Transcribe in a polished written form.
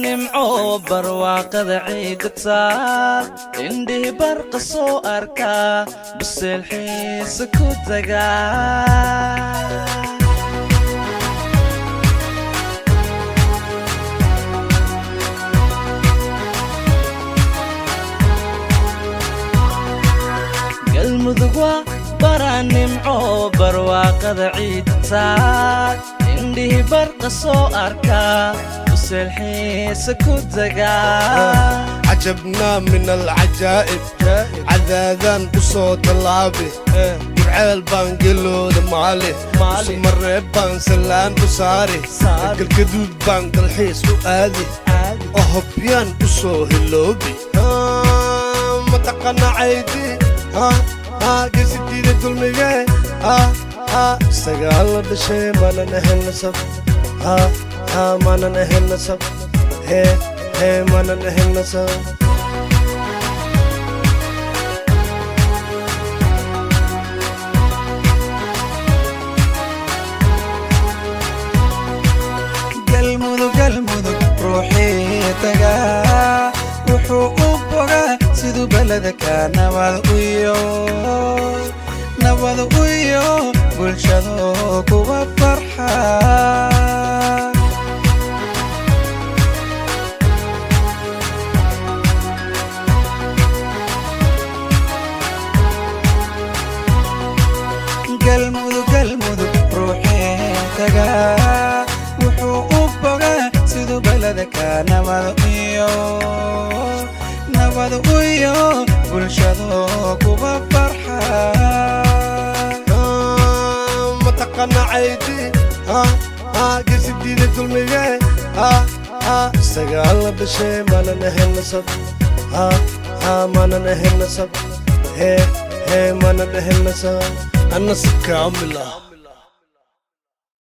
Nimco barwaaqada ciidda taal, indhihi barqa soo arkaa, biseel xiisa ku tagaa. Galmudug waa bara nimco barwaaqada ciidda taal, indhihi barqa soo arkaa, biseel xiisa ku tagaa. Cajabnaa min alcajaa'ib, cadaadaan u soo tallaabi, Gurceel baan gelooda maali, Mareeb baan sallaan u saari, Galgaduud baan dalxiis u aadi, oo Hobyaan u soo hiloobi. Mataqana caydi geesidiida dulmige sagaal la dhashay, maanan ahayn nasab, maanan ahayn nasab, hee hee, maanan ahayn nasab. Galmudug, Galmudug ruuxii tagaa wuxuu u bogaa siduu beledka nabad uyo, nabad uyo, bulshado kuwa farxa. Galmudug, Galmudug ruuxii tagaa wuxuu u bogaa siduu beledka nabad uyo, nabad uyo, bulshado kuwa farxa. Mataqana caydi geesidiida dulmige sagaal la dhashay, maanan ahayn nasab, maanan ahayn nasab, hee hee, maanan ahayn nasab, anasab kaamil ah.